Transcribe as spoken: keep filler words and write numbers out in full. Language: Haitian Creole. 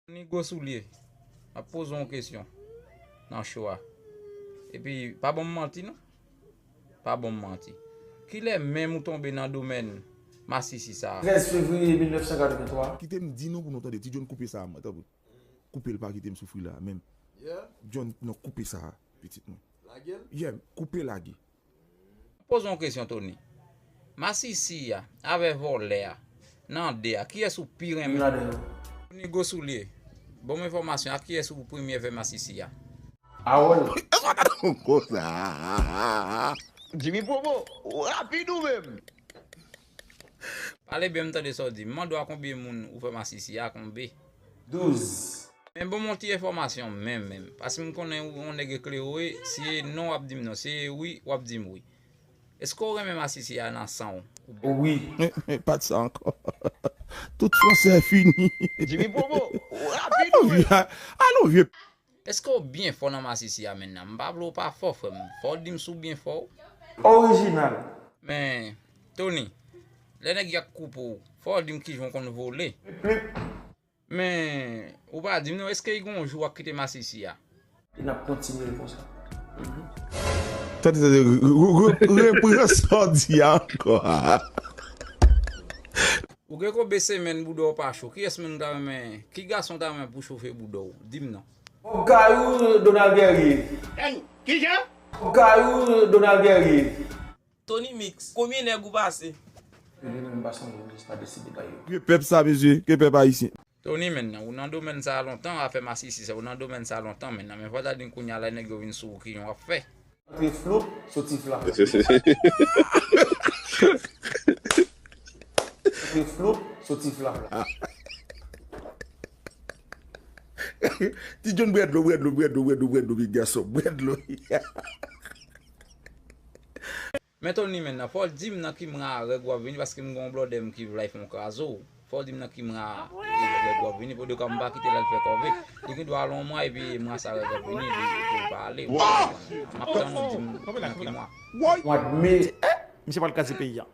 Ni gwo soulye. M ap poze w yon kesyon nan cho a. Epi, pa ban m manti non. Pa ban m manti. Kilè menm ou tonbe nan domèn masisi sa a? Trèz fevriye mil nèf san katrevenntwa. Kite m di nou pou nou tande. Ti John, koupe sa a, mwen, tanpri. Koupe l, pa kite m soufri la menm. John, non, koupe sa a, pitit mwen. Yeah, koupe, lage. Poze yon kesyon, Tony. Masisi a avè vòlè a, nan de a, kiyès ou pi renmen? Ladan yo. Tony gwo soulye. Bon, enfòmasyon, a kiyès ou premye fè masisi a? Awòl. Konsa. Jimmy Promo, ou rapid ou menm. Pale byen, m tande sa w di. M mande w a konbyen moun ou fè masisi a, konbe? Douz. Men bon, m yon ti enfòmasyon menm, menm. Paske m konnen ou yon nèg eklere, se non w ap di m non, se wi w ap di m wi. Èske w renmen masisi a nan san w? Wi. Pa di sa ankò. Tout fransè fini. Jimmy Promo, ou rapid ou menm. Alon vye. Èske w byen fò nan masisi a menm nan? M pa vle w pa fò, frè m. Fò w di m si w byen fò. Orijinal. Men, Tony, lè nèg y ap koupe w, fò w di m kijan w konn vole. Men, ou pa di m non, èske y gon jou w ap kite masisi a? E n ap kontinye l konsa. Tande, tande, repran sa w di a ankò. Ou gen konbyen semèn bouda w pa cho? Kiyès moun ta renmen? Ki gason ta renmen pou chofe bouda w? Di m non. Bob Kayou, Donald Guerrier. Kijan? Bob Kayou, Donald Guerrier. Tony Mix, konbyen nèg ou pase? Li menm pa sanble, m jis pa deside bay yo. Ke pèp sa, mesye, ke pèp ayisyen. Tony, menn nan, ou nan domèn sa a lontan, afè masisi sa, ou nan domèn sa a lontan, menn nan, men fò w ta di m kounye a la nèg yo vin sou ou kijan w ap fè. Antre floup, soti flap. Antre floup, soti flap. Ti John, bwè dlo, bwè dlo, bwè dlo, bwè dlo, bwè dlo, big gason, bwè dlo. Men Tony, menn nan, fò w di m nan ki mwa règ w ap vini, paske m gen yon blòdè m ki vle fè yon kraze w. Fò w di m nan ki mwa règ w ap vini, pou de ka m pa kite l al fè kòve. Li gen dwa al yon mwa epi mwa sa règ w ap vini, epi pou l pa ale. M ap tann ou di m nan ki mwa. Mwa de me. Misye pral kraze peyi a.